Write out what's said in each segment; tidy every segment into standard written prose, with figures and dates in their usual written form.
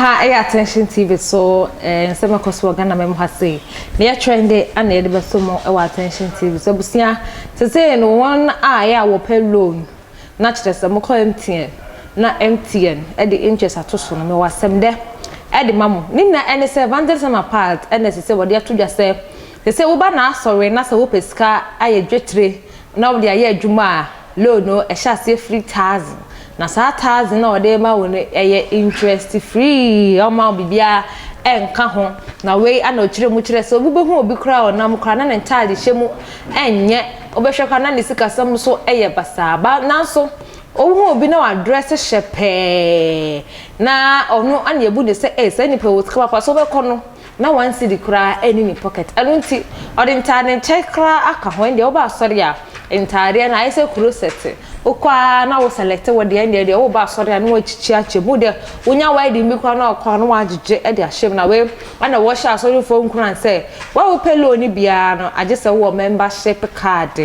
Aha ɛyɛ Attention TV so eh, nsɛm ɛkɔ so wɔ Ghana mɛmu ha sei. Na yɛtwɛn de ana yɛde bɛso mo ɛwɔ Attention TV so abusua. Sesei no wɔn a ɛyɛ a wɔpɛ loan na kyerɛ sɛ mokɔ MTN na MTN ɛde interest ato so no mewɔ asɛm dɛ ɛde ma mo. Ne nyinaa ɛne sɛ Evangelist Ama Part ɛna ɛsɛ sɛ wɔde ato dwa sɛ sesei woba n'asɔre na sɛ wopɛ sika ayɛ dwetire na wode ayɛ adwuma a, loan no ɛhyɛ aseɛ firi thousand. Na saa thousand no a wɔde rema wo no ɛyɛ interest free, ɔmma wo biribiara ɛnka ho. Na wei ana ɔkyerɛ mu kyerɛ sɛ obi bɛhu obi koraa a ɔnam koraa na ne ntaade hyɛ mu ɛnyɛ, wobɛhwɛ koraa na ne sikasɛm nso ɛyɛ basaa. Ba nanso wohu obi na wadrɛse hyɛ pɛɛ na ɔno ana yɛbu no sɛ ee saa nipa yi ɔwɔ sika papa so wobɛkɔ no na one cedi koraa ɛnni ne pocket. Ɛno nti, ɔde ntaade nkyɛ koraa aka ho. Ɛndeɛ woba asɔre a, ntaadeɛ no ayɛ sɛ closet. Wokɔ ara na wo select wo deɛ, ɛndeɛ deɛ woba asɔre a na woakyikyi akyɛ mu. Wodeɛ wonya wedding bi koraa na ɔkɔ a na woagyegye de ahyɛ mu. Na wei ɛna wɔhyɛ asɔrefoɔ nkuran sɛ, wo a wopɛ loan biara no, agye sɛ wowɔ membership card.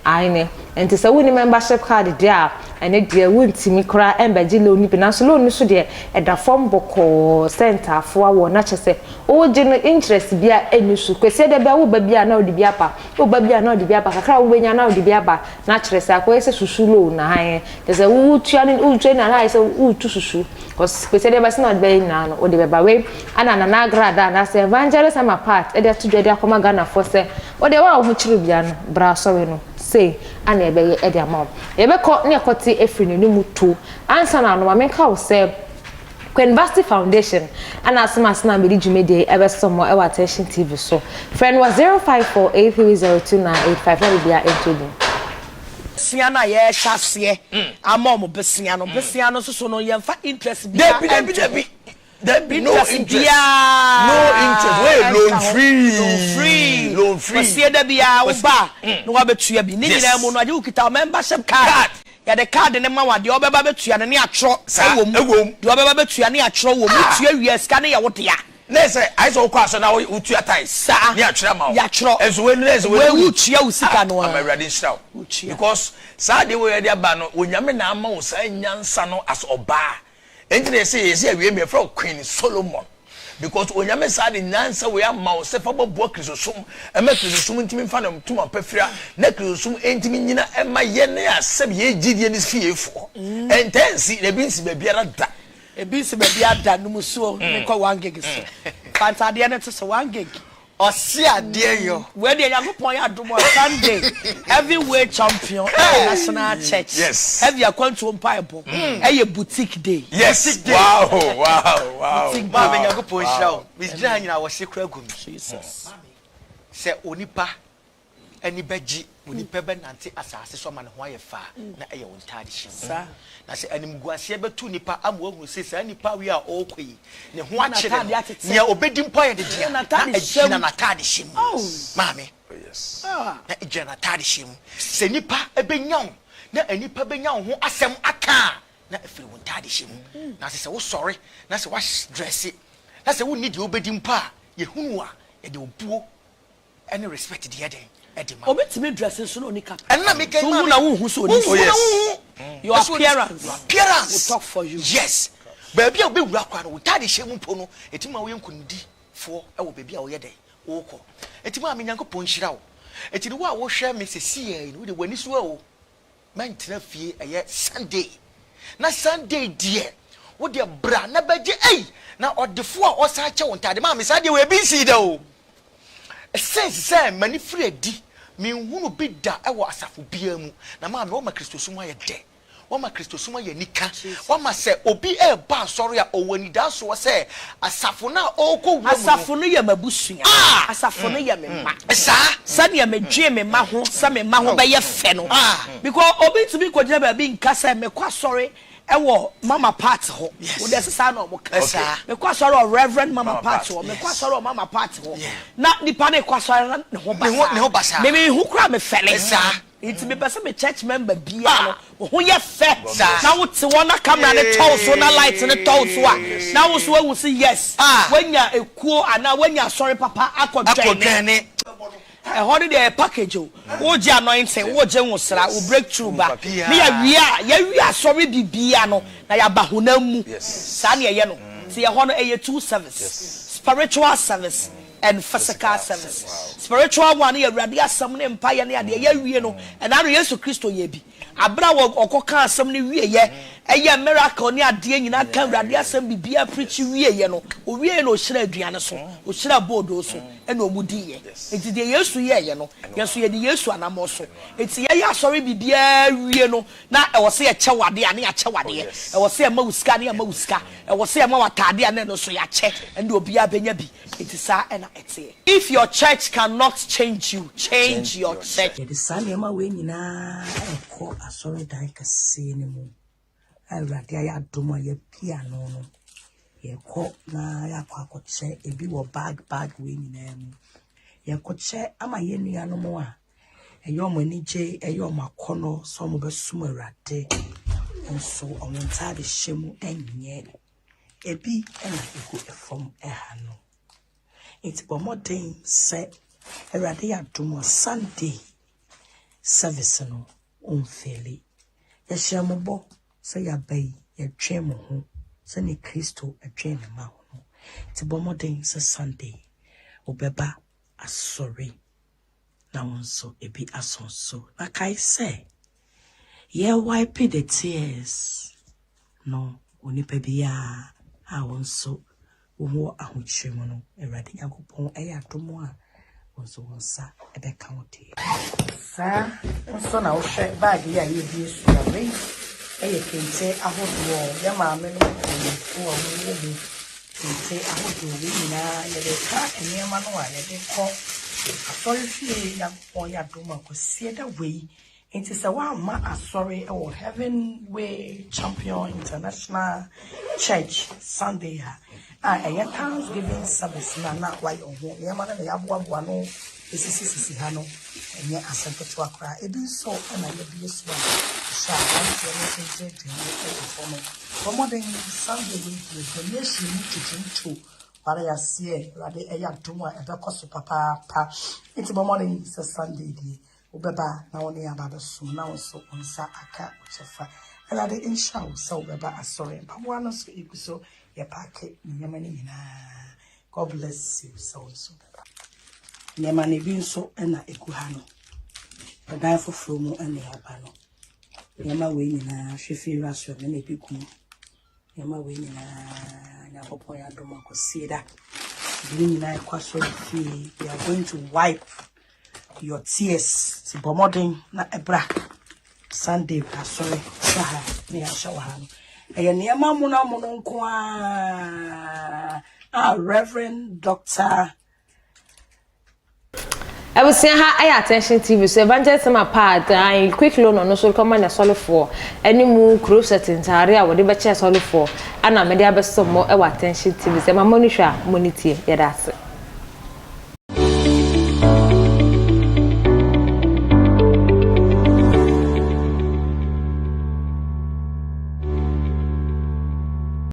Aane. Nti sɛ wonni membership card deɛ a, ɛno deɛ wontumi koraa mbɛgye loan no bi. Nanso loan no nso deɛ, ɛda fam bɔkɔɔ sɛ ntaafoɔ awɔ na kyerɛ sɛ wogye no interest biara nni so. Kwasiada biara woba bi a na wode bi aba, woba bi a na wode bi aba, kakra a wobɛnya na wode bi aba. Na kyerɛ sɛ akɔyɛ sɛ susu loan aane. Kyerɛ sɛ wotua no wotua no na ayɛ sɛ woretu susu. Cause Kwasiada bɛba sɛnea wode bɛyɛ nyinaa no wode bɛba. Wei ɛna Nana Agrada anaasɛ Evangelist Ama Pat de ato dwa de akɔma Ghanafoɔ sɛ Wo deɛ wo a wo ho kyere bia no bra asɔre no sei ana yɛbɛyɛ de ama wo. Yɛbɛkɔ na yɛkɔte afiri n'anomu to. Ansa na ano ma menka wo sɛ Queen Vasti Foundation ana asem ase na mede dwumadie yi ɛbɛsom mo ɛwɔ Attention TV so. Frɛ no wɔ 0548302985 na biribiara ɛntɔ din. Bosea no a yɛrehyɛ aseɛ ama wɔn bosea no, bosea no nso so no yɛmfa interest biara Dabi, dabi, nto ho. dabi. Dabi, no Interest interest. No interest. biara Wei nka loan ho. free. Loan free. Loan free. Kwasie da biara Kwasi. woba a na woabɛtua bi. Ne nyinaa mu Yes. no agye wokita wo membership card. Card. Yɛde card no ma wo a, deɛ wobɛba bɛtua no ne atwerɛ Saa, wɔ mu. ɛwɔ mu. Deɛ wobɛba bɛtua ne atwerɛ wɔ mu. Ah! Wotua wie a, sika no yɛ wo dea. Na ɛsɛ ayɛ sɛ wokɔ asɔre na wotua tithes. Saa. Ne atwerɛ ama wo. Yɛatwerɛ. Ɛnso wei no na ɛsɛ Wei wei no wotua wo sika Ah, no ama ara. Awurade nhyira wo. Wotua. Because saa adeɛ wei yɛde aba no, Onyame na ama wo saa nyansa no as ɔbaa. Enti na yɛse yɛse awie mu yɛfrɛ wo Queen Solomon because Onyame saa de nyansa wei ama wo sɛ fa bɛboa Kristosom ɛma Kristosom ntumi mfa ne ntoma pa fira na Kristosom ntumi nyina ɛma yɛne a sɛbi yɛn gyidie no fiefoɔ. Ɛntaa nsi na ebi nsi baabiara da. Ebi nsi baabiara da numusuo menkɔ one gig so fa ntaadeɛ no to so one gig. Ɔse adeɛ yɔ. Wei deɛ Nyankopɔn yɛ adom a Sunday heavyweight champion ɛwɔ National Church Yes. heavy akwantuo mpaebɔ ɛyɛ boutique day. Yes. Boutique day. Wow wow wow. Boutique day. Maame Nyankopɔn nhyira wo. Wow. Me gyina ha nyinaa wɔse kora gu me. Jesus. Maame sɛ onipa ani bɛgye, onipa bɛnante asase so ama ne ho ayɛ fɛ a, na ɛyɛ wo ntaadehyɛ mu. Na sɛ animguaseɛ bɛto nipa ama wahunu sɛ saa nipa wei a ɔrekɔ yi, ne ho akyere no, nea ɔbɛdi mpo ayɛ ne dea, na ɛgyina n'ataadehyɛ mu. Maame, na ɛgyina n'ataadehyɛ mu. Sɛ nipa bɛnya wo, na nnipa bɛnya wo ho asɛm aka a, na ɛfiri wo ntaadehyɛ mu. Na sɛ wosɔre, na sɛ woadrɛse, na sɛ wonni deɛ wobɛdi mpo a, yɛhunu wo a, yɛde obuo ɛne respect deɛ dɛn ɛde ma. Obi tumi dress nso na ɔni cap. Ɛno na meka yi So wohu na wonhu sɛ ɔni Wonhu na wonhu. Your Ɛsɛ ɔni- appearance Your appearance. will talk for you. Yes. Baabi a wobɛwura koraa no, wo ntaade hyɛ mu mpo no, ɛtumi ma woyɛ nkonimdifoɔ wɔ baabi a woyɛ dɛn wokɔ. Ɛti maame Nyankopɔn nhyira wo. Ɛti no wo a wohwɛ me sɛsiaa yi no, wode w'ani so o. Mɛntena fie ɛyɛ Sunday na Sunday deɛ wo deɛ bra na bɛgye ei na ɔdefoɔ a ɔsan kyɛ wo ntaade maame saa deɛ wɔ ebi nsii da o since sɛ m'ani firi adi menhunu bi da ɛwɔ asafo biara mu na maame wɔma Kristosom ayɛ dɛ wɔma Kristosom ayɛ anika wɔma sɛ obi ɛreba asɔre a ɔwɔ anidasoɔ sɛ asafo no a ɔrekɔ wura mu no Asafo no yɛ m'abusua. Ah! Asafo no yɛ me mma. Saa. Sɛdeɛ medwen me mma ho sɛ me mma ho bɛyɛ fɛ no. Because obi ntumi nkɔgyina baabi nka sɛ mekɔ asɔre wɔ Mama Pat hɔ. Yes. Wo deɛ ɛsɛ saa na wɔn ka. Saa. Mekɔ asɔre wɔ Reverend Mama Mama Pat Pat. hɔ. Mekɔ Yes. asɔre wɔ Mama Pat hɔ. Yeah. Na nipa no rekɔ asɔre na ne ho Ne ho- ne ho basaa. basaa. Me mehu koraa mefɛle. Saa. Nti mepɛ sɛ me church member biara no wo ho yɛ fɛ Saa. na wo te hɔ na camera no tɔ wo so na light no tɔ wo so a na wo nso woahu sɛ yes Ah. woanya ekuo anaa woanya asɔre papa akɔ Akɔ joine. dwɛne. Ɛhɔ no deɛ ɛyɛ package o. Wogye anointing, wogye nwosra, wo breakthrough ba. Biara. Ne yɛwie a, yɛawie asɔre biribiara no na yɛaba honam mu. Yes. Saa na yɛyɛ no. Nti ɛhɔ no ɛyɛ two service, spiritual service and physical service. Spiritual one no yɛ Awurade asɛm ne mpaeɛ ne adeɛ yɛawie no, ɛna ano Yesu Kristo yɛɛ bi. Aberɛ a ɔkɔ kaa asɛm no wieɛ, ɛyɛɛ miracle ne adeɛ nyinaa ka Awurade asɛm biribiara preach wieɛ no, ɔwieɛ na ɔhyiraa aduane so, ɔhyiraa boodoo so ɛna ɔmo diiɛ. Nti deɛ Yesu yɛɛyɛ no, yɛn nso yɛde Yesu anamɔ so. Nti yɛyɛ asɔre biribiara wie no, na ɛwɔ sɛ yɛkyɛ wo adeɛ a, na yɛakyɛ wo adeɛ. Ɛwɔ sɛ yɛma wo sika a, na yɛama wo sika. Ɛwɔ sɛ yɛma wo ataadeɛ a, na ɛno nso yɛakyɛ. Ɛnde obiara bɛnya bi. Enti saa na ɛteɛ. If your church cannot change you, change your church. Yɛde saa nneɛma wei nyinaa rekɔ asɔredan kɛseɛ no mu a Awurade ayɛ adom a yɛabue ano no. Yɛrekɔ na yɛakɔ akɔkyɛ ebi wɔ bag bag wei nyinaa mu. Yɛrekɔkyɛ ama yɛn nuanom a ɛyɛ wɔn anigye, ɛyɛ wɔn akɔnnɔ sɛ wɔbɛsom Awurade nso wɔn ntaadehyɛ mu nyɛ. Ebi na ɛgu fam ha no. Nti bɔ mmɔden sɛ Awurade yɛ adom a Sunday service no womfeeli. Yɛhyɛ mo bɔ sɛ yɛaba yi, yɛdwen mo ho sɛdeɛ Kristo dwen ne mma ho no. Nti bɔ mmɔden sɛ Sunday wobɛba asɔre na wo nso ebi asɔ so. Na kae sɛ, yɛ wipe the tears no onipa biara a wo nso wo ho wɔ ahokyere mu no, Awurade Nyankopɔn ɛyɛ adom a wo nso wo nsa ɛbɛka wo deɛ. Saa nso na wohwɛ bag yi a yɛrebue so yi a, wei yɛ kente ahodoɔ. Yɛn maame nom mpanyinfoɔ a wɔwɔ mu kente ahodoɔ. Wei nyinaa yɛde ka nneɛma no a yɛde kɔ asɔrefie Nyankopɔn yɛ adom a Kwasiada wei Enti sɛ woamma asɔre wɔ Heaven Way Champion International Church Sunday a, a ɛyɛ Thanksgiving service no a na woayɛ wo ho nneɛma no na yɛaboaboa ano asisisisi ha no, ɛnyɛ asɛm ketewa koraa. Ebi nso na yɛabue so a ɛhyɛ aberanteɛ no gyinagyina mu wɔ hɔ no. Bɔ mmɔden Sunday wei deɛ, donation mu twetwentwo ware aseɛ. Awurade ɛyɛ adom a ɛbɛkɔ so papaapa. Enti bɔ mmɔden sɛ Sunday deɛ Wobɛba na wo ne yɛn aba abɛsom na wo nso wo nsa aka wo kyɛfa. Awurade nhyira wo sɛ wobɛba asɔre. Mpaboa no nso yɛgu so yɛpaake nneɛma no nyinaa. God bless you sɛ wo nso wobɛba. Nneɛma no ebi nso na egu ha no. Ɛdan foforɔ mu na yɛaba no. Nneɛma wei nyinaa hwɛ fie wura so na ebi gu mu. Nneɛma wei nyinaa Nyankopɔn yɛ adom akɔsie da. Ebi nyinaa ɛkɔ asɔre fie. We are going to wipe your tears ti bɔ mmɔden na ɛbra Sunday asɔre hyɛ ha na yɛahyɛ wɔ ha no ɛyɛ nneɛma monomono nko ara a Reverend Doctor Abusua ha ɛyɛ Attention TV so Evangelist Sama Pad ayi quick loan ɔno nso rekɔma n'asɔrefoɔ ɛne mu crochet ntaare a wɔde bɛkyɛ asɔrefoɔ ɛna mede abɛsɔ mo ɛwɔ Attention TV sɛ ma mo ani hwɛ a mo ani tie yɛda ase.